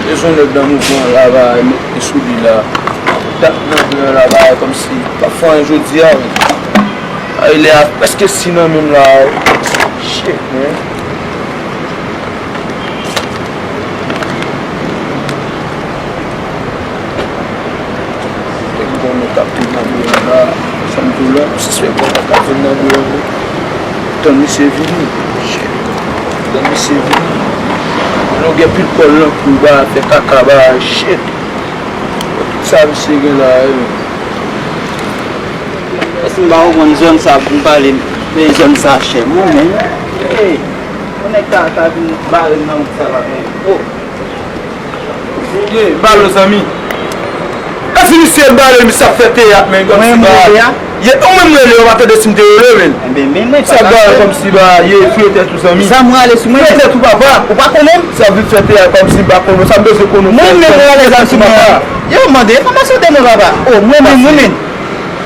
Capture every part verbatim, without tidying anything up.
Bezwen nèg nan mouvman la, ba, met pye sou li la. Dat nan byen la, ba, kòmsi pa fè anyen jodi a, wi. Ay, lè a prèske sis nan menm la, wi. Shit, man. Nèg konnen k ap vin nan byen la. Sa m di w la, m sispèk konnen k ap vin nan byen la. Tann misye vini. Shit. Tann misye vini. Longè pil kòl nan kou ba fè kaka ba. Shit. Tout sa misye gen la, wi. Èske m pa konprann zòn sa pou m pale, men zòn sa chè. Mwen menm. Hey, yon nèg ta, ta vin bare m nan wout sa la, men. Oh. Ye, balo zanmi. Èske misye bare misye ap fè teyat, men, kòmsi ba. Ye, ou menm rele, ou pa tande si m te rele, men. Misye ap bare kòmsi ba, ye, fouye tèt ou, zanmi. Sa m rale sou mwen. Fouye tèt ou, papa. Ou pa konnen m? Sa vin fè teyat kòmsi m pa konnen w. Sa m bezwen konnen w. Mwen menm rale zam sou mwen. Yo, mande enfòmasyon de mwen, papa. Oh, mwen menm, mwen menm.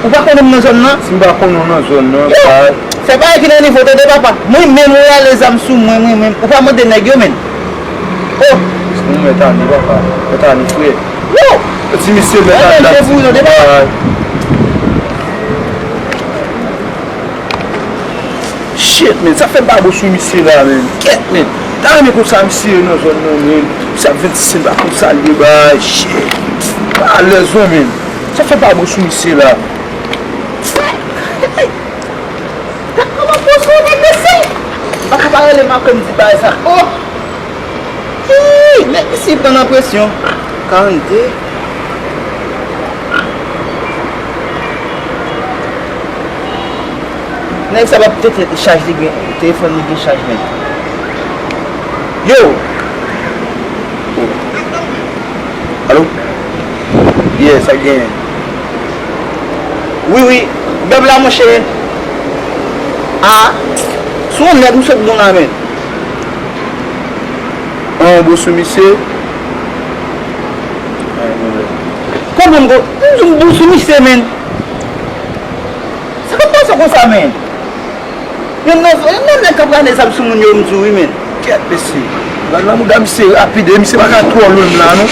Ou pa konnen m nan zòn nan? Si m pa konnen w nan zòn nan, yo, pa. Fè bagay ki nan nivo, tande, papa. Mwen menm, ou rale zam sou mwen, mwen menm. Ou pa mande nèg yo, menn. Oh! Ou mèt ale, papa. Mèt ale, frè. Yo! Ti misye mèt ale. Mwen menm, se pou yo, tande, papa. Shit, men, sa fè babo sou misye la, men. Kèt, men. Ta renmen konsa misye nan zòn nan, men. Misye ap vennsis, se pa konsa l ye, bay. Shit. Alèz, wi, men. Sa fè babo sou misye la. Gad kòman poze yon nèg mesye. M pa ka pa rele m apre m di bagay sa. Oh! Hii, nèg isi pran nan presyon. Karannde. Nèg sa p ap tete chaj li gen, telefòn li gen chaj menm. Yo! Alo? Yeah, sa k genyen? Wi, wi. Bèb la, monchè. A, se yon nèg m sot bon la, men. An, bon sou misye. Konprann ko, m di m bon sou misye, men. Sa k ap pase konsa, men? Youn nan, youn nan nèg k ap rale zam sou moun yo, m di w wi, men. Kèt, mesye. Gad nan mouda misye rapid, e misye pa ka twò lwen m la, non.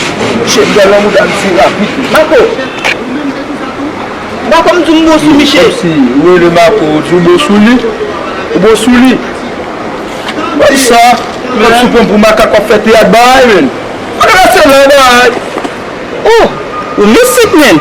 Shit, gad nan mouda misye rapid. Mako. Mako, m di w m bon sou misye. Kòmsi, ou rele Mako, ou di w bon sou li. Ou bon sou li. Wè sa, mèt sou pran pou makak w ap fè teyat bay, men. Kote rete la, bay? Oh, ou mistik, men.